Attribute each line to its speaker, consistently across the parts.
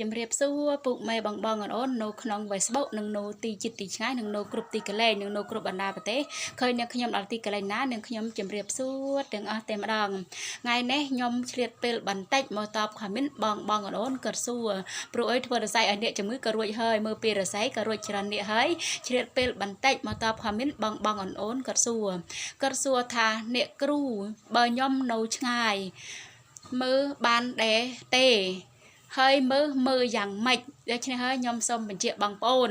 Speaker 1: ជំរាបសួរពុកម៉ែបងបងអូននៅក្នុង Facebook និងនៅទីជិតទីឆ្ងាយនិងនៅគ្រប់ទីកន្លែងនិងនៅគ្រប់បណ្ដាប្រទេសឃើញអ្នកខ្ញុំដល់ទីកន្លែងណានឹងខ្ញុំជំរាបសួរទាំងអស់តែម្ដងថ្ងៃនេះខ្ញុំឆ្លៀតពេលបន្តិចមកតប comment បងបងអូនគាត់សួរព្រោះអីធ្វើរស័យឲ្យអ្នកជំងឺក៏រួចហើយមើលពីរស័យក៏រួចច្រើនអ្នកហើយឆ្លៀតពេលបន្តិចមកតប comment បងបងអូនគាត់សួរគាត់សួរថាអ្នកគ្រូបើខ្ញុំនៅឆ្ងាយមើលបានដែរទេហើយមើលមើលយ៉ាងម៉េចដូច្នេះហើយខ្ញុំសូមបញ្ជាក់បងប្អូន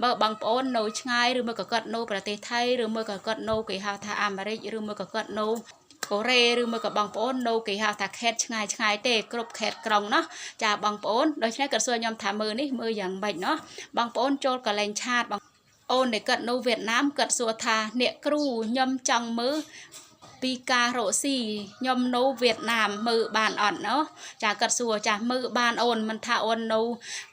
Speaker 1: បើបងប្អូននៅឆ្ងាយឬមួយក៏គាត់នៅប្រទេសថៃឬមួយក៏គាត់នៅគេហៅថាអាមេរិកឬមួយក៏គាត់នៅកូរ៉េឬមួយក៏បងប្អូននៅគេហៅថាខេតឆ្ងាយឆ្ងាយទេគ្រប់ខេតក្រុងណោះចាបងប្អូនដូច្នេះគាត់សួរខ្ញុំថាមើលនេះមើលយ៉ាងម៉េចណោះបងប្អូនចូលកន្លែង chat បងអូនដែលគាត់នៅវៀតណាមគាត់សួរថាអ្នកគ្រូខ្ញុំចង់មើលពីការរកស៊ីខ្ញុំនៅវៀតណាមមើលបានអត់ណោះចាគាត់សួរចាមើលបានអូនមិនថាអូននៅ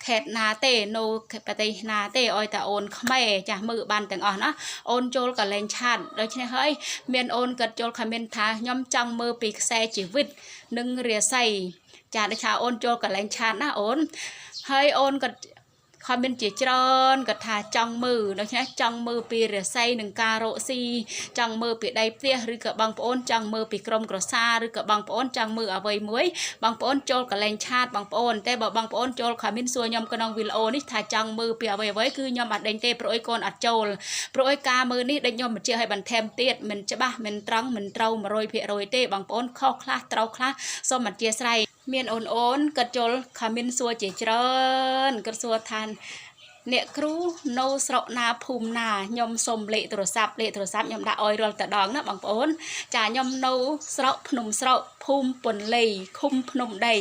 Speaker 1: ខេត្តណាទេនៅប្រទេសណាទេឲ្យតែអូនខ្មែរចាមើលបានទាំងអស់ណាអូនចូលកន្លែង chat ដូច្នេះហើយមានអូនគាត់ចូល comment ថាខ្ញុំចង់មើលពីខ្សែជីវិតនិងរាសីចាដូចថាអូនចូលកន្លែង chat ណាអូនហើយអូនគាត់ comment ជាច្រើនគាត់ថាចង់មើលដូច្នេះចង់មើលពីរាសីនិងការរកស៊ីចង់មើលពីដីផ្ទះឬក៏បងប្អូនចង់មើលពីក្រុមក្រសារឬក៏បងប្អូនចង់មើលអ្វីមួយបងប្អូនចូលកន្លែង chat បងប្អូនតែបើបងប្អូនចូល comment សួរខ្ញុំក្នុងវីដេអូនេះថាចង់មើលពីអ្វីអ្វីគឺខ្ញុំអត់ដេញទេព្រោះអីកូនអត់ចូលព្រោះអីការមើលនេះដូចខ្ញុំបញ្ជាក់ឲ្យបន្ថែមទៀតមិនច្បាស់មិនត្រង់មិនត្រូវ100%ទេបងប្អូនខុសខ្លះត្រូវខ្លះសូមអធិស្ឋានមានអូនអូនគាត់ចូល comment សួរជាច្រើនគាត់សួរថាអ្នកគ្រូនៅស្រុកណាភូមិណាខ្ញុំសុំលេខទូរស័ព្ទលេខទូរស័ព្ទខ្ញុំដាក់ឲ្យរាល់តដងណាបងប្អូនចាខ្ញុំនៅស្រុកភ្នំស្រុកភូមិពន្លៃឃុំភ្នំដី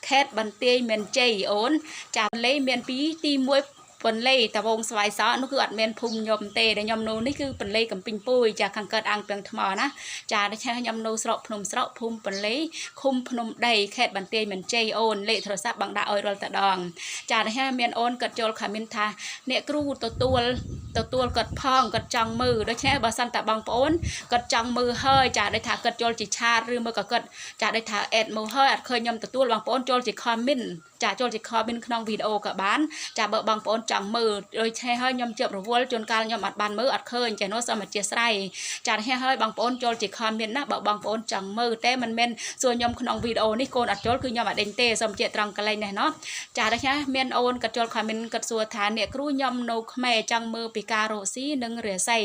Speaker 1: ខេត្តបន្ទាយមានជ័យអូនចាពន្លៃមានពីរទី1ពន្លៃតវងស្វាយសនោះគឺអត់មានភូមិខ្ញុំទេដែលខ្ញុំនៅនេះគឺពន្លៃកំពីងពួយចាខាងកើតអាងពាំងថ្មណាចាដូច្នេះខ្ញុំនៅស្រុកភ្នំស្រុកភូមិពន្លៃឃុំភ្នំដីខេត្តបន្ទាយមានជ័យអូនលេខទូរស័ព្ទបងដាក់ឲ្យរាល់តដងចាដូច្នេះមានអូនគាត់ចូល comment ថាអ្នកគ្រូទទួលទទួលគាត់ផងគាត់ចង់មើលដូច្នេះបើសិនតែបងប្អូនគាត់ចង់មើលហើយចាដូចថាគាត់ចូលជា chat ឬមើលក៏គាត់ចាដូចថា add មកហើយអត់ឃើញខ្ញុំទទួលបងប្អូនចូលជា comment ចាចូលជា comment ក្នុងវីដេអូក៏បានចាបើបងប្អូនចង់មើលដូច្នេះហើយខ្ញុំជាប់រវល់ជួនកាលខ្ញុំអត់បានមើលអត់ឃើញចានោះសូមអធិស្ឋានចានេះហើយបងប្អូនចូលជា comment ណាបើបងប្អូនចង់មើលតែមិនមែនសួរខ្ញុំក្នុងវីដេអូនេះកូនអត់ចូលគឺខ្ញុំអត់ដេញទេសូមជាត្រង់កន្លែងនេះណោះចាដូច្នេះមានអូនគាត់ចូល comment គាត់សួរថាអ្នកគ្រូខ្ញុំនៅខ្មែរចង់មើលពីការរកស៊ីនិងរាសី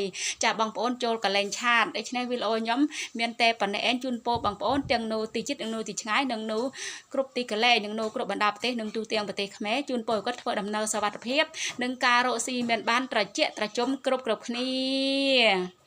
Speaker 1: ចាបងប្អូនចូលកន្លែង chat ដូច្នេះវីដេអូខ្ញុំមានតែប៉ុណ្ណេះឯងជូនពរបងប្អូនទាំងនៅទីជិតនិងនៅទីឆ្ងាយនិងនៅគ្រប់ទីកន្លែងនិងនៅគ្រប់បណ្ដាប្រទេសនិងទូទាំងប្រទេសខ្មែរជូនពរគាត់ធ្វើដំណើរសុវត្ថិភាពនិងការរកស៊ីមានបានត្រជាក់ត្រជុំគ្រប់គ្រប់គ្នា។